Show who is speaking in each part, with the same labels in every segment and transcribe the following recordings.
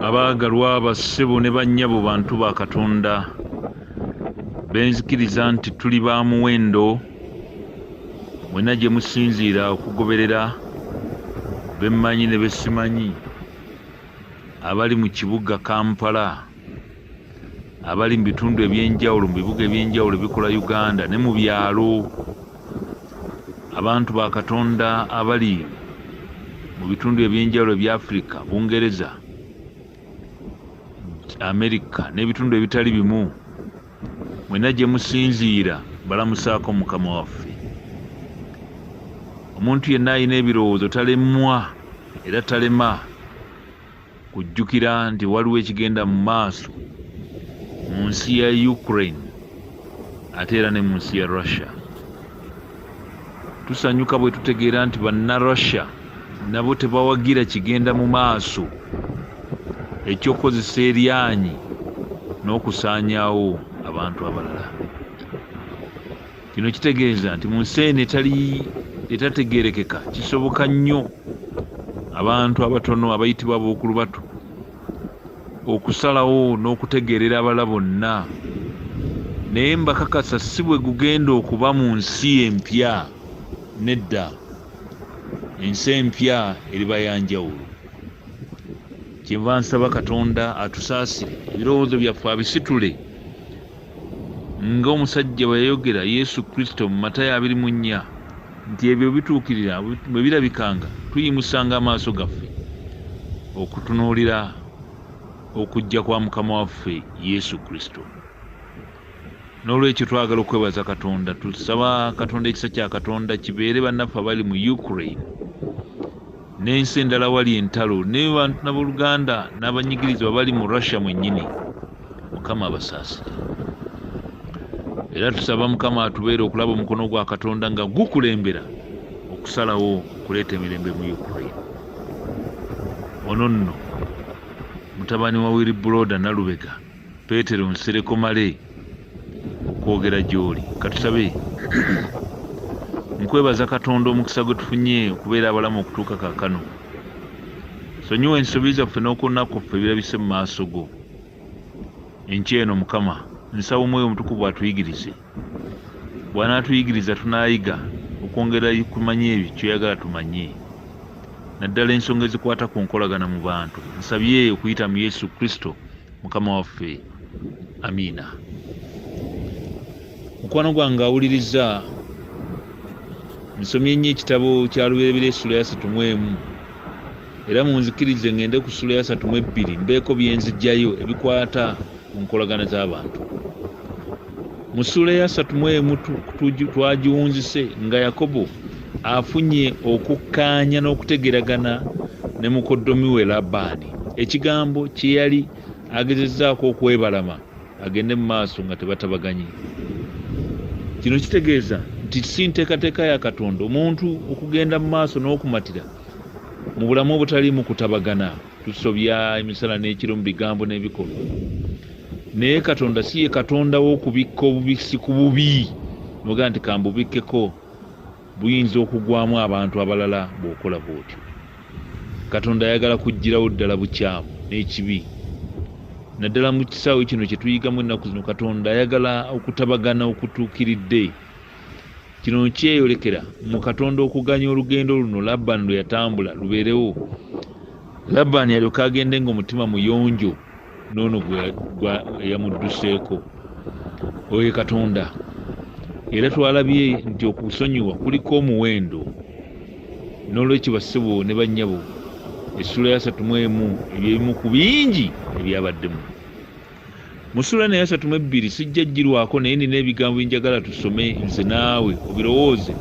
Speaker 1: Abaagalwa bassebo ne bannyabo bantu ba Katonda benzikiriza nti tuli ba muwendo mwenna gye musinziira okugoberera bemmanyi ne besimanyi abali mu kibuga Kampala abali mu bitundu eby'enjawulo mu bibuga eby'enjawulo ebikola Uganda ne mu byalo abantu ba Katonda abali mu bitundu eby'enjawulo ebya Afirika, Bungereza, Amerika n'ebitundu ebitali bimu mwenna gye musinziira mbalamusaako Mukama waffe. Omuntu yenna alina ebirowoozo talemwa era talema kujjukira nti waliwo ekigenda mu maaso mu nsi ya Ukraine ate era ne mu nsi ya Russia. Tusanyuka bwe tutegeera nti banna Russia nabo tebawagira kigenda mu maaso eky'okukozesa eryanyi n'okusaanyaawo abantu abalala. Kino kitegeeza nti mu nsi eno etali etategeerekeka kisoboka nnyo abantu abatono abayitibwa ab'okulubatu okusalawo n'okutegeerera abalala bonna naye mbakakasa si bwe gugenda okuba mu nsi empya nedda ensi empya eriba ya njawulo kyenva nsaba Katonda atusaasire ebirowoozo byaffe abisitule ng'omusajja bwe yayogera Yesu Kristo mu Matayo 24 nti ebyo bituukirira bwe birabikanga tuyimusanga amaaso gaffe okutunuulira okujja kwa Mukama waffe Yesu Kristo. N'olwekyo twagala okwebaza Katonda, tusaba Katonda ekisa kya Katonda kibeere bannaffe abali mu Ukraine n'ensi endala wali entalo ne bantu n'abooluganda n'abanyigirizibwa abali mu Russia mwennyini. Mukama abasaasire. Era tusaba Mukama atubeere okulaba omukono gwa Katonda nga gukulembera okusalawo okuleeta emirembe mu Ukraine. Ono nno mutabani wa Willibrorda Nalubega Peetero Nsereko Male okwogera gy'oli. Katusabe. Nkwebaza Katonda omukisa gwe tufunye okubeera abalamu okutuuka kaakano. Sonyiwa ensobi zaffe n'okwonna kwaffe ebirabise mu maaso go. Enkya eno Mukama, nsaba Omwoyo Omutukuvu atuyigirize. Bw'anaatuyigiriza tunaayiga okwongera kumanya ebyo ky'oyagala tumanye, naddala ensonga ezikwata ku nkolagana mu bantu. Nsabye okuyita mu Yesu Kristo Mukama waffe. Amiina. Mukwano gwange awuliriza, nsomye nnyo ekitabo kya Lubereberye essula ya 31 era munzikirize ngende ku ssula ya 32 mbeeko bye nzigyayo ebikwata ku nkolagana z'abantu. Mu ssuula eya 31 twagiwunzise nga Yakobo afunye okukkaanya n'okutegeeragana ne mukoddomi we Labbaani, ekigambo kye yali agezezzaako okwebalama agende mu maaso nga tebatabaganye. Kino kitegeeza nti si nteekateeka ya Katonda omuntu okugenda mu maaso n'okumatira mu bulamu obutaliimu kutabagana. Tusobya emisana n'ekiro mu bigambo n'ebikolwa. Naye Katonda si ye Katonda w'okubikka obubissi ku bubi n'ogamba nti kambubikkeko, buyinza okugwamu abantu abalala bw'okola bw'otyo. Katonda ayagala kuggyirawo ddala bukyamu n'ekibi. Naddala mu kisaawe kino kye tuyigamu ennaku zino, Katonda ayagala okutabagana okutuukiridde. Kino kyeyolekera mu Katonda okuganya olugendo luno Labbaani lwe yatambula lubeerewo, Labbaani alyoke agende ng'omutima muyonjo n'ono eyamudduseeko. Oyo ye Katonda. Era twalabye nti okusonyiwa kuliko omuwendo. N'olwekyo bassebo ne bannyabo, essuula ya 31 ebyo ebimu ku bingi ebyabaddemu. Mu ssuula eno eya 32 sijja girwako naye nina ebigambo bye njagala tusome nze naawe obirowooze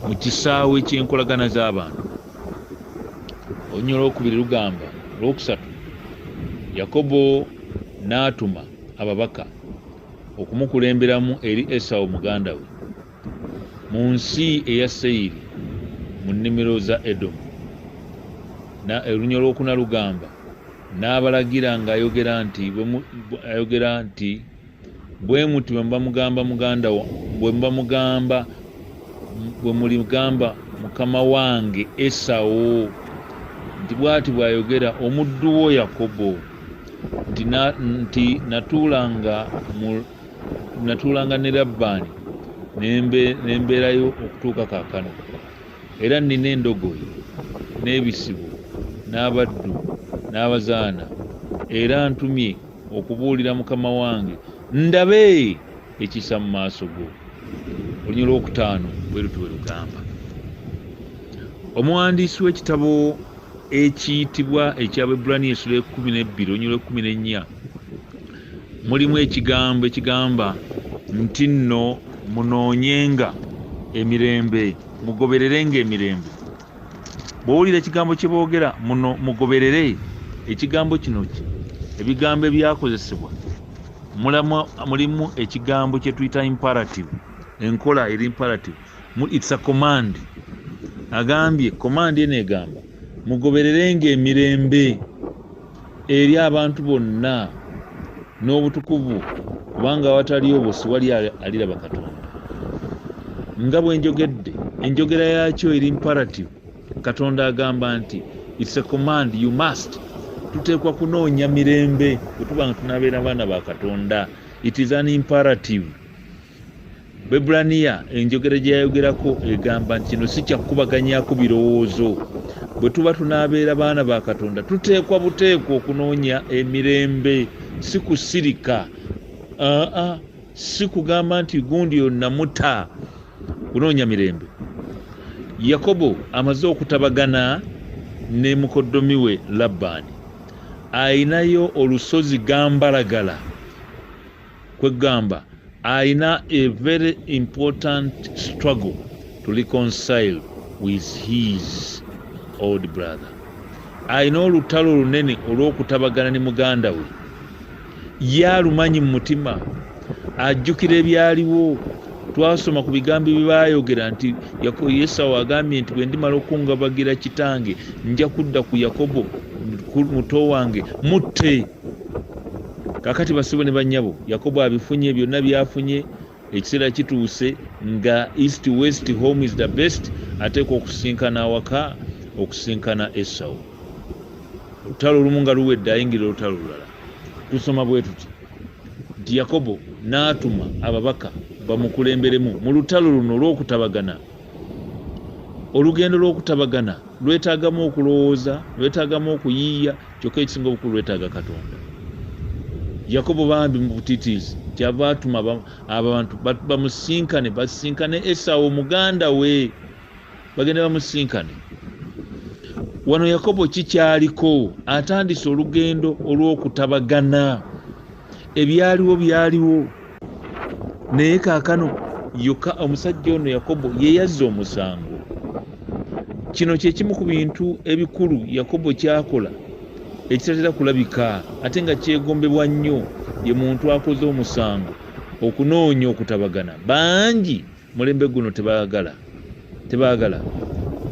Speaker 1: mu kisaawe ky'enkolagana z'abantu. Oluny olwokubiri lugamba, olwokusatu, Yakobo n'atuma ababaka okumukulemberamu eri Esawu muganda we mu nsi eya Seyiri mu nnimiro za Edomu. Na oluny olwokuna lugamba, N'abalagira ng'ayogera nti, ayogera nti, Bwe muti bwe muba mugamba muganda bwe muba mugamba bwe muligamba mukama wange Esawu Nti bw'ati bw'ayogera omuddu wo Yakobo nti natuulanga ne Labbaani ne mbeerayo okutuuka kaakano. Era nnina endogoyi n'ebisibo n'abaddu n'abazaana, era ntumye okubuulira mukama wange ndabe ekisa mu maaso go. Olunyiriri olwokutaano bwe luti bwe lugamba. Omuwandiisi w'ekitabo ekiyitibwa eky'Abaebbulaniya essula 12 olunyiriri olw'ekkumi n'ennya mulimu ekigambo ekigamba nti nno munoonyenga emirembe, mugobererenga emirembe. Bw'owulira ekigambo kye boogera muno, mugoberere ekigambo kino ki, ebigambo ebyakozesebwa mulimu ekigambo kye tuyita imperative, enkola eri imperative. It's a command. Agambye command eno egamba mugobererenga emirembe eri abantu bonna n'obutukuvu, kubanga awatali obwo siwali aliraba Katonda. Nga bwe njogedde, enjogera yaakyo eri imperative. Katonda agamba nti it's a command, you must, tuteekwa kunoonya mirembe bwe tuba nga tunaabeera baana ba Katonda. It is an imperative. Bebulaniya enjogera gye yayogerako egamba nti kino si kyakubaganyako birowoozo. Bwe tuba tunaabeera baana ba Katonda, tuteekwa buteekwa okunoonya emirembe, si kusirika, aa si kugamba nti gundi onamuta. Kunoonya mirembe. Yakobo amaze okutabagana ne mukoddomi we Labbaani, ayinayo olusozi gambalagala, kwegamba ayina a very important struggle to reconcile with his old brother. Ayina olutalo olunene olw'okutabagana ne muganda we. Ye alumanyi mu mutima, ajjukira ebyaliwo. Twasoma ku bigambo bye baayogera nti Esawu agambye nti bwe ndimala okungabagira kitange, nja kudda ku Yakobo muto wange mutte. Kakati bassebo ne bannyabo, Yakobo abifunye byonna byafunye. Ekiseera kituuse nga east, west, home is the best. Ateekwa okusinkana awaka, okusinkana Esawu. Olutalo olumu nga luwedde, ayingira olutalo olulala. Tusoma bwe tuti nti Yakobo n'atuma ababaka bamukulemberemu mu lutalo luno olw'okutabagana. Olugendo lw'okutabagana lwetaagamu okulowooza, lwetaagamu okuyiiya, kyokka ekisinga obukulu lwetaaga Katonda. Yakobo bambi mu butiitiizi kyava atuma abantu bamusinkane, basinkane Esawo muganda we, bagende bamusinkane. Wano Yakobo kikyaliko atandise olugendo olw'okutabagana. Ebyaliwo byaliwo, naye kaakano yokka omusajja ono Yakobo ye yazza omusango. Kino kyekimu ku bintu ebikulu Yakobo kyakola ekitatera kulabika ate nga kyegombebwa nnyo. Ye muntu akoze omusango okunoonya okutabagana. Bangi mulembe guno tebaagala, tebaagala.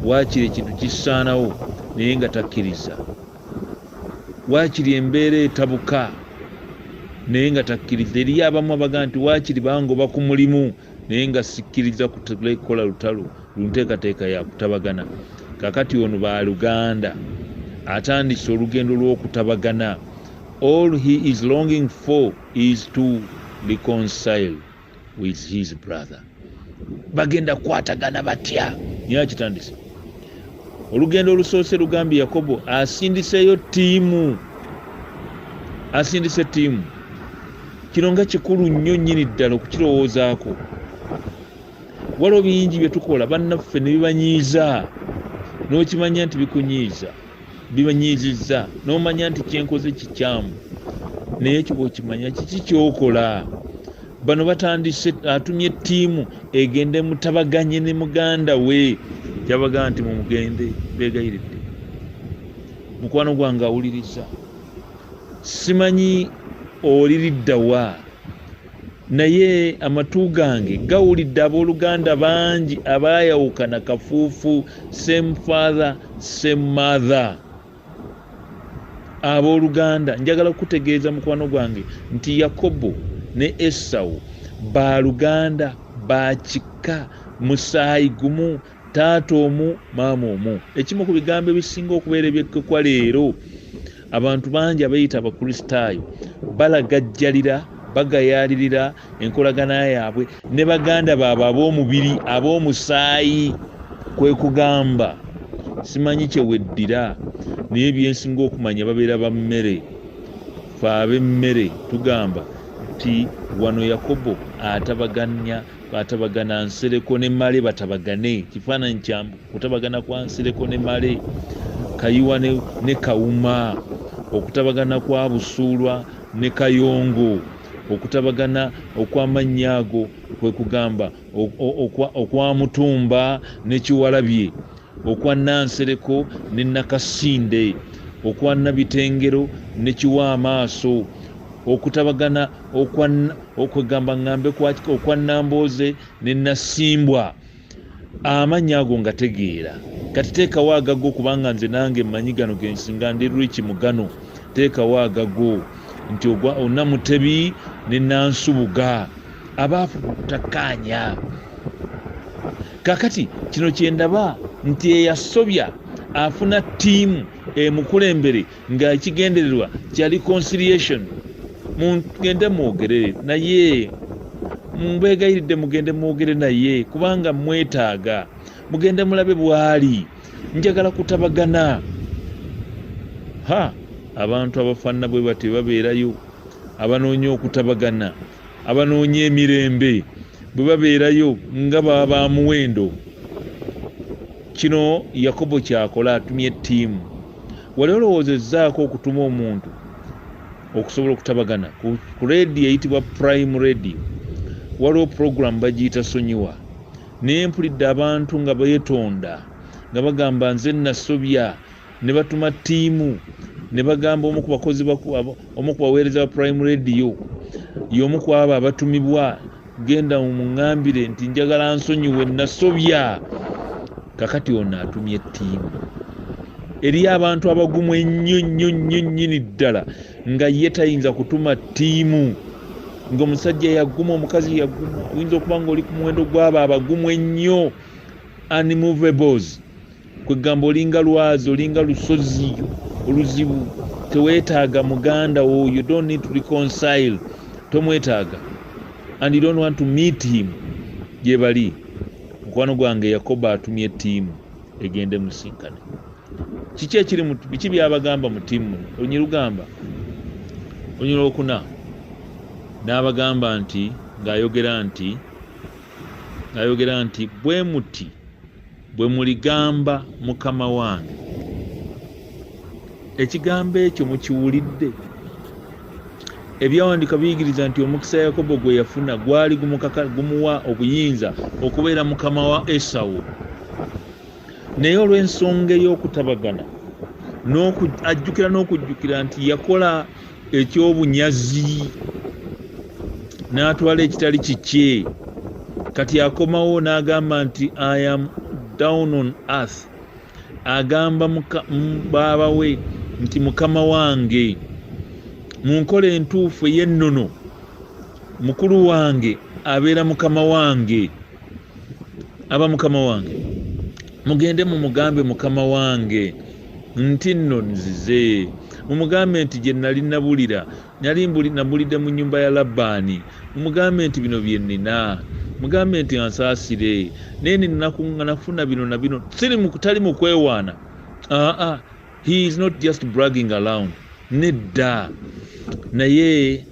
Speaker 1: Waakiri ekintu kisaanawo naye nga takkiriza, waakiri embeera etabuka naye nga takkiriza. Eriyo abamu abagaa nti waakiri bangoba ku mulimu naye nga sikkiriza kukola lutalo lunteekateeka ya kutabagana. Kakati ono baluganda atandise olugendo lw'okutabagana. All he is longing for is to reconcile with his brother. Bagenda kukwatagana batya? Naye akitandise. Olugendo olusoose lugambye Yakobo asindiseeyo ttiimu, asindise ttiimu. Kino nga kikulu nnyo nnyini ddala okukirowoozaako. Waliwo bingi bye tukola bannaffe ne bibanyiiza, n'okimanya nti bikunyiiza, bibanyiizizza, n'omanya nti kyenkoze kikyamu. Naye ekyo bw'okimanya, kiki kyokola? Bano batandise, atumye ttiimu egende mutabaganye ne muganda we. Kyabagaa nti mumugende beegayiridde. Mukwano gwange awuliriza, simanyi oliriddawa, naye amatu gange gawulidde abooluganda bangi abaayawukana kafuufu, same father, same mother. Abooluganda, njagala kukutegeeza mukwano gwange nti Yakobo ne Esawu baluganda bakika, musaayi gumu. Taata omu, maama omu. Ekimu ku bigambo ebisinga okubeera ebyekkekwa leero, abantu bangi abeeyita Abakristaayo balagajjalira, bagayaalirira enkolagana yaabwe ne baganda baabwe ab'omubiri, ab'omusaayi. Kwe kugamba simanyi kye weddira, naye byensinga okumanya babeera ba mmere. Ffe ab'emmere tugamba nti wano Yakobo atabagana Nsereko ne Male batabagane. Kifaananyi kya kutabagana kwa Nsereko ne Male, Kayiwa ne Kawuma, okutabagana kwa Busuulwa ne Kayongo, okutabagana okw'amannya ago kwe kugamba okwa Mutumba ne Kiwalabye, okwa Nansereko ne Nakasinde, okwa Nabitengero ne Kiwaamaaso, okutabagana okwegamba ngambe okwa Nambooze ne Nasimbwa. Amannya ago ngategeera. Kati teekawo agago, kubanga nze nange mmanyi gano ge nsinga, ndi rich mu gano. Teekawo agago nti Onamutebi ne Nansubuga abaafuna obutakkaanya. Kaakati kino kye ndaba nti eyasobya afuna ttiimu emukulembere nga ekigendererwa kya reconciliation. Mugende mwogere naye, mbeegayiridde mugende mwogere naye, kubanga mwetaaga. Mugende mulabe bw'ali, njagala kutabagana. Ha, abantu abafaanana bwe batyo babeerayo, abanoonya okutabagana, abanoonya emirembe, bwe babeerayo nga baba ba muwendo. Kino Yakobo ky'akola, atumye ttiimu. Wali olowoozezzaako okutuma omuntu okusobola okutabagana? Ku rediyo eyitibwa Prime Radio waliwo puroguramu bagiyita Sonyiwa. Naye mpulidde abantu nga beetonda nga bagamba nze nasobya, ne batuma ttiimu ne bagamba omu ku bakozi omu ku baweereza ba Prime Radio y'omu ku abo abatumibwa, genda muŋŋambire nti njagala nsonyiwe nasobya. Kakati ono atumye ttiimu. Eriyo abantu abagumu ennyo nnyo nnyo nnyini ddala nga ye tayinza kutuma ttiimu, ng'omusajja yaguma, omukazi yaguma. Oyinza okuba ng'oli ku muwendo gw'abo abagumu ennyo, unmovables, kwegamba olinga lwazi, olinga lusozi oluzibu, teweetaaga muganda wo, you don't need to reconcile, tomwetaaga, and you don't want to meet him. Gye bali. Mukwano gwange Yakobo atumye ttiimu egende musinkane. Kiki ekiri biki byabagamba mu ttiimu muno? Olunyi lugamba olunyi lwokuna n'abagamba nti ng'ayogera nti bwe muti bwe muligamba mukama wange. Ekigambo ekyo mukiwulidde. Ebyawandiikibwa biyigiriza nti omukisa Yakobo gwe yafuna gwali gumuwa obuyinza okubeera mukama wa Esawu. Naye olw'ensonga ey'okutabagana ajjukira n'okujjukira nti yakola eky'obunyazi n'atwala ekitali kikye. Kati akomawo n'agamba nti I am down on earth. Agamba baaba we nti mukama wange, mu nkola entuufu ey'ennono, mukulu wange abeera mukama wange, aba mukama wange. Mugende mumugambe mukama wange nti nno nzize. Mumugambe nti gye nali nabulira, nali nabulidde mu nnyumba ya Labbaani. Mumugambe nti bino bye nnina. Mugambe nti ansaasire, naye nafuna bino na bino. Tali mu kwewaana. Aa, he is not just bragging around. Nedda. Naye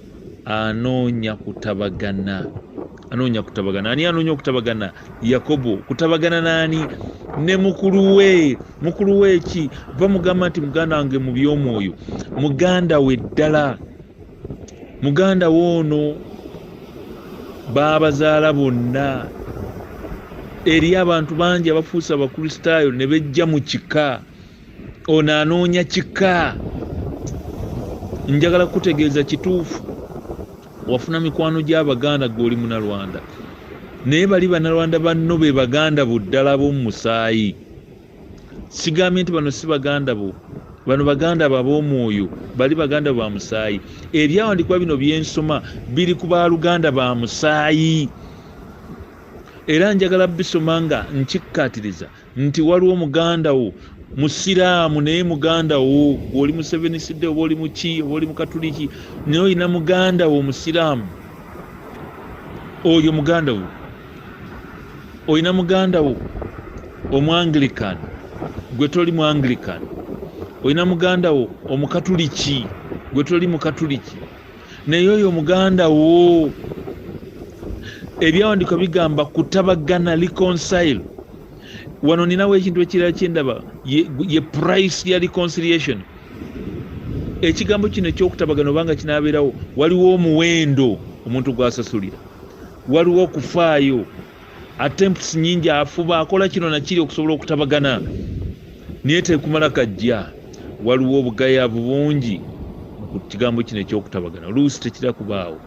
Speaker 1: anoonya kutabagana. Anoonya kutabagana. Ani anoonya okutabagana? Yakobo. Kutabagana n'ani? Ne mukulu we. Mukulu we ki? Bamugamba nti muganda wange mu by'omwoyo, muganda we ddala, muganda we ono baabazaala bonna. Eri abantu bangi abafuuse Abakristaayo ne bejja mu kika. Ono anoonya kika. Njagala kutegeeza kituufu. Wafuna mikwano gy'Abaganda gw'oli Munnalwanda, naye bali Bannalwanda banno be baganda bo ddala ab'omu musaayi. Sigambye nti bano si baganda bo, bano baganda bo ab'omwoyo, bali baganda ba musaayi. Ebyawandiikibwa bino bye nsoma biri ku baluganda ba musaayi. Era njagala bisoma nga nkikkaatiriza nti waliwo muganda wo musiraamu, naye muganda wo gw'oli museveniside oba oli muki oba oli mukatuliki, naye olina muganda wo omusiraamu, oyo muganda wo. Olina muganda wo Omuanglican, gwe toli Muanglican. Olina muganda wo Omukatuliki, gwe toli Mukatuliki, naye oyo muganda wo. Ebyawandiikibwa bigamba kutabagana, reconcile. Wano ninawo ekintu ekirala kyendaba ye price ya reconciliation. Ekigambo kino ekyokutabagana obanga kinaabeerawo, waliwo omuwendo omuntu gw'asasulira, waliwo okufaayo, attempts nyingi, afuba akola kino nakiri okusobola okutabagana, naye tekumala kajja. Waliwo obugayaavu bungi mu kigambo kino ekyokutabagana, oluusi tekira kubaawo.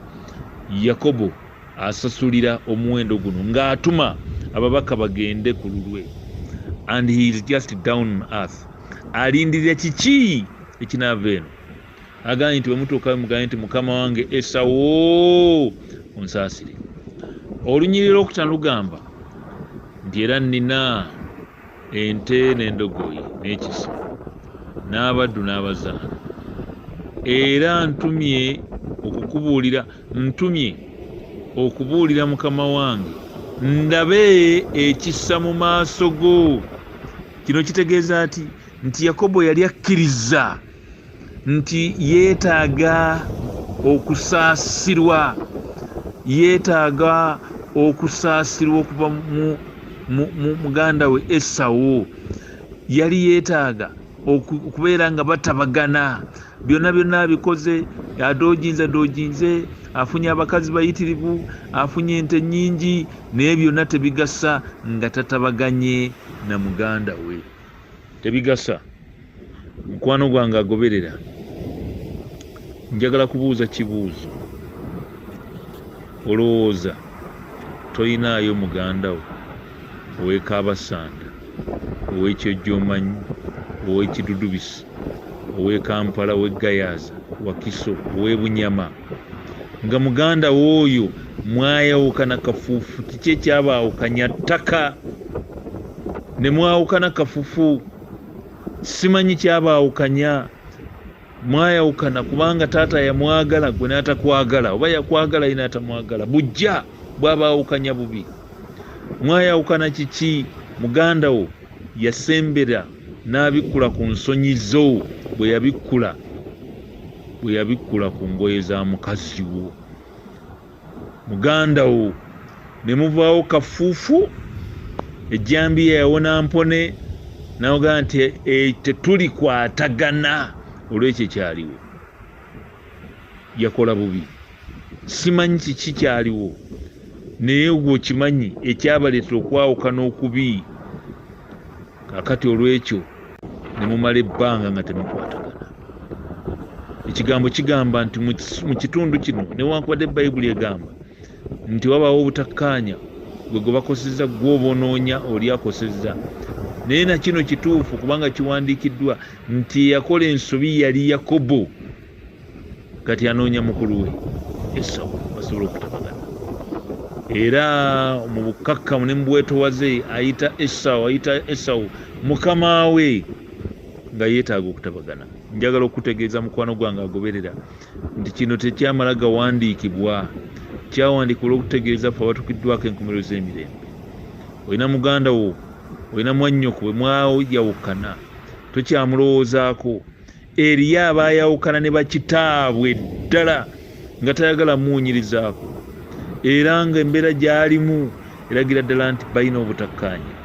Speaker 1: Yakobo asasulira omuwendo guno ng'atuma ababaka bagende ku lulwe, and he is just down on earth, alindirira kiki ekinaava eno. Agambye nti bwemutuukayo mugambe nti mukama wange Esawo onsaasire. Olunyiriri olwokutaano lugamba nti era nnina ente n'endogoyi n'ekisibo n'abaddu n'abazaana, era ntumye okukubuulira, ntumye okubuulira mukama wange ndabe ekisa mu maaso go. Kino kitegeeza ati nti Yakobo yali akkiriza nti yeetaaga okusaasirwa, yeetaaga okusaasirwa okuva mu muganda we Esawu. Yali yeetaaga okubeera nga batabagana, byonna byonna abikoze, adoojinze adoojinze, afunye abakazi bayitirivu, afunye ente nnyingi, naye byonna tebigasa nga tatabaganye na muganda we. Tebigasa. Mukwano gwange agoberera, njagala kubuuza kibuuzo. Olowooza toyinaayo muganda wo ow'e Kabasanda, ow'Ekyojjomanyi, ow'Ekidudubisi, ow'e Kampala, ow'e Gayaza, Wakiso, ow'e Bunyama, nga muganda wo oyo mwayawukana kafuufu? Kiki ekyabaawukanya? Ttaka ne mwawukana kafufu. Simanyi kyabaawukanya. Mwayawukana kubanga taata yamwagala gwe n'atakwagala, oba yakwagala ye n'atamwagala. Bujja bwabaawukanya bubi. Mwayawukana kiki? Muganda wo yasembera n'abikkula ku nsonyi zo, bwe yabikkula ku ngoye za mukazi wo. Muganda wo ne muvaawo kafuufu, ejjambiya yawona mpone, n'agamba nti tetulikwatagana olw'ekyo ekyaliwo. Yakola bubi, simanyi kiki kyaliwo, naye gwe okimanyi ekyabaleetera okwawukana okubi. Kaakati olw'ekyo ne mumala ebbanga nga temukwatagana. Ekigambo kigamba nti mu kitundu kino, newankubadde Bayibuli egamba nti wabaawo obutakkaanya, gwe gwe bakosezza, gwe oba onoonya oli akosezza, naye na kino kituufu kubanga kiwandiikiddwa nti eyakola ensobi yali Yakobo, kati anoonya mukulu we Esawu basobole okutabagana. Era mu bukkakkamu ne mu bwetowaze ayita Esawu, ayita Esawu mukama we, nga yeetaaga okutabagana. Njagala okutegeeza mukwano gwange agoberera nti kino tekyamala gawandiikibwa, kyawandiikibwa olw'okutegeeza ffe abatuukiddwako enkomerero z'emirembe. Olina muganda wo, olina mwannyoko bwe mwayawukana, tokyamulowoozaako. Eriyo abaayawukana ne bakitaabwe ddala nga tayagala muwunyirizaako, era nga embeera gy'alimu eragira ddala nti balina obutakkaanya.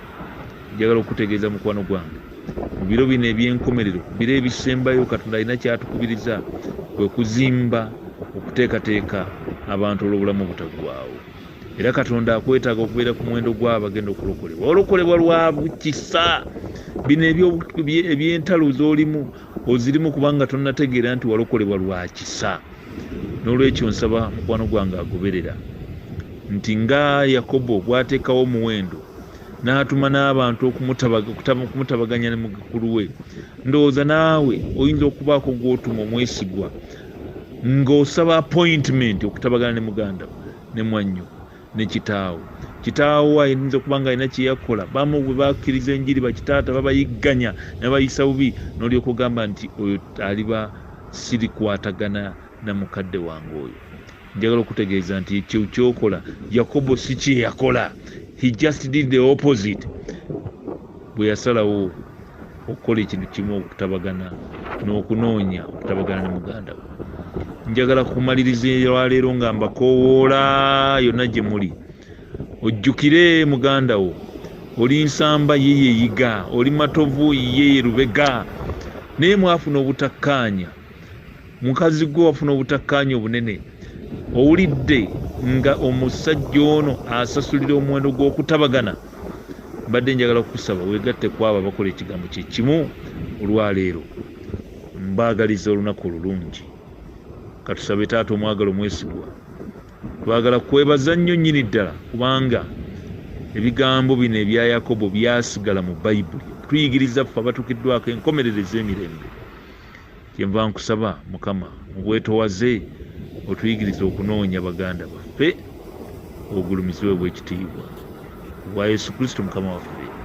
Speaker 1: Njagala okutegeeza mukwano gwange, mu biro bino eby'enkomerero, biro ebisembayo, Katonda alina ky'atukubiriza, kwe kuzimba, okuteekateeka abantu olw'obulamu obutaggwaawo. Era Katonda akwetaaga okubeera ku muwendo gw'abo abagenda okulokolebwa. Olokolebwa lwa kisa. Bino eby'entalo z'olimu ozirimu kubanga tonnategeera nti walokolebwa lwa kisa. N'olwekyo nsaba mukwano gwange agoberera nti nga Yakobo bw'ateekawo omuwendo n'atuma n'abantu okumutabaganya ne mukulu we, ndowooza naawe oyinza okubaako gw'otuma omwesigwa ng'osaba appointment okutabagana ne muganda wo ne mwannyoko ne kitaawo. Kitaawo ayinza okuba nga alina kye yakola. Bamu bwe bakkiriza enjiri bakitaata babayigganya ne babayisa bubi, n'olyoka ogamba nti oyo aliba sirikwatagana na mukadde wange oyo. Njagala okutegeeza nti ekyo kyokola Yakobo si kye yakola. He just did the opposite. Bwe yasalawo okukola ekintu kimu okutabagana n'okunoonya okutabagana ne muganda we. Njagala kumaliriza olwaleero nga mbakoowoola yonna gye muli. Ojjukire muganda wo, oli Nsamba ye ye Yiga, oli Matovu ye ye Lubega, naye mwafuna obutakkaanya. Mukazi gwe wafuna obutakkaanya obunene. Owulidde nga omusajja ono asasulira omuwendo gw'okutabagana. Mbadde njagala kukusaba weegatte ku abo abakola ekigambo kye kimu olwaleero. Mbaagaliza olunaku olulungi. Katusabe. Taata omwagala omwesigwa, twagala kwebaza nnyo nnyini ddala kubanga ebigambo bino ebya Yakobo byasigala mu Bayibuli okutuyigiriza ffe abatuukiddwako enkomerero ez'emirembe. Kyenva nkusaba Mukama mu bwetowaze otuyigirize okunoonya baganda baffe, ogulumizibwe bw'ekitiibwa ku bwa Yesu Kristo Mukama waffe.